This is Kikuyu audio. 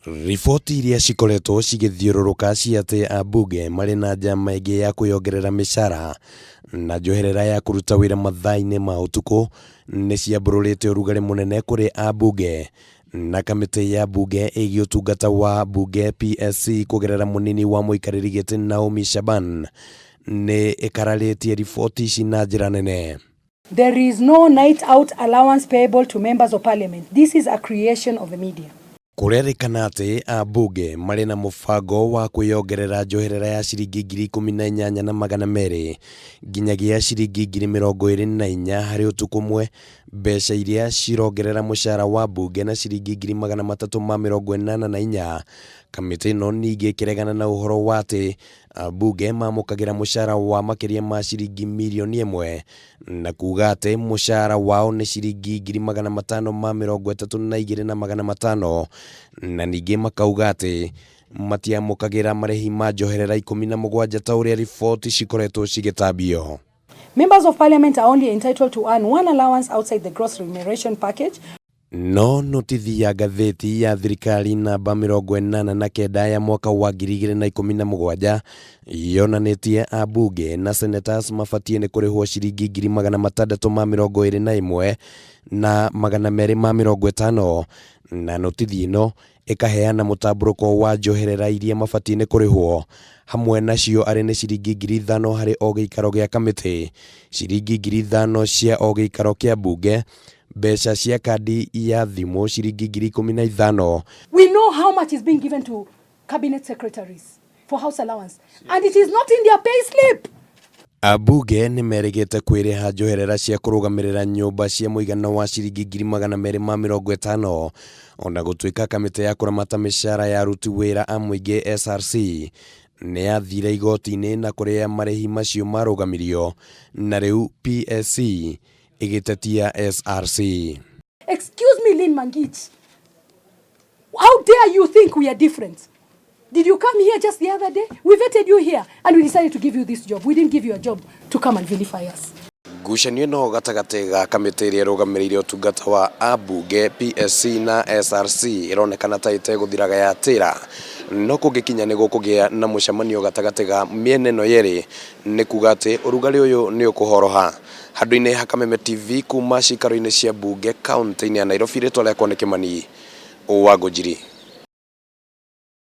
Riboti iria cikoretwo cigĩthiũrũrũka cia atĩ ambunge marĩ na njama ĩngĩ ya kwĩyongerera mĩcara na njoherera ya kũruta wĩra mathaa-inĩ ma ũtukũ nĩ ciambũrũrĩte ũrugarĩ mũnene kũrĩ ambunge na kamĩtĩ ya mbunge ĩgiĩ ũtungata wa mbunge PSC kũgerera mũnini wa mũikarĩri gĩtĩ Naomi Shaban nĩ ĩkararĩtie riboti ici na njĩra nene. There is no night out allowance payable to members of parliament. This is a creation of the media. Kũrerĩkana atĩ ambunge marĩ na mũbango wa kwĩyongerera njoherera ya ciringi 18,200 nginyagia ciringi 24,000 harĩ ũtukũ ũmwe, mbeca iria cirongerera mũcara wa mbunge na ciringi 384,000. Kamĩtĩ ĩno ningĩ ĩkĩregana na ũhoro wa atĩ ambunge mamũkagĩra mũcara wa makĩria ma ciringi mirioni 1 na kuga atĩ mũcara wao nĩ ciringi 532,500, na ningĩ makauga atĩ matiamũkagĩra marĩhi ma njoherera 17 ta ũrĩa riboti cikoretwo cigĩtambio. Members of parliament are only entitled to earn one allowance outside the gross remuneration package. No notithi ya ngathĩti ya thirikari namba 89 ya mwaka wa 2017 yonanĩtie ambunge na senators mabatiĩ nĩ kũrĩhwo ciringi 621,250, na notithi ĩno ĩkaheana mũtambũrũko wa njoherera iria mabatiĩ nĩ kũrĩhwo, hamwe nacio arĩ nĩ ciringi 5,000 harĩ o gĩikaro gĩa kamĩtĩ, ciringi 5,000 cia o gĩikaro kĩa mbunge, mbeca cia kandi ya thimũ ciringi 15,000. We know how much is being given to cabinet secretaries for house allowance, and it is not in their pay slip. Ambunge nĩ merĩgĩte kwĩrĩha njoherera cia kũrũgamĩrĩra nyũmba cia mũigana wa ciringi 250,000, ona gũtuĩka kamĩtĩ ya kũramata mĩcara ya aruti wĩra a mũingĩ SRC nĩ yathire igoti-inĩ na kũrĩa marĩhi macio marũgamirio, na rĩu PSC ĩgĩtetia SRC. Excuse me, Lynn Mangich. How dare you think we are different? Did you come here just the other day? We vetted you here and we decided to give you this job. We didn't give you a job to come and vilify us. Ngucanio ĩno gatagatĩ ga kamĩtĩ ĩrĩa ĩrũgamĩrĩire ũtungata wa ambunge PSC na SRC ĩronekana ta ĩtegũthiraga yatĩra, no kũngĩkinya nĩ gũkũgĩa na mũcemanio gatagatĩ ga mĩena ĩno yerĩ, nĩ kuga atĩ ũrugarĩ ũyũ nĩ ũkũhoroha. Handũ-inĩ ha Kameme TV kuma cikaro-inĩ cia mbunge kaunti-inĩ ya Nairobi, rĩtwa rĩakwa nĩ Kĩmani wa Ngũnjiri.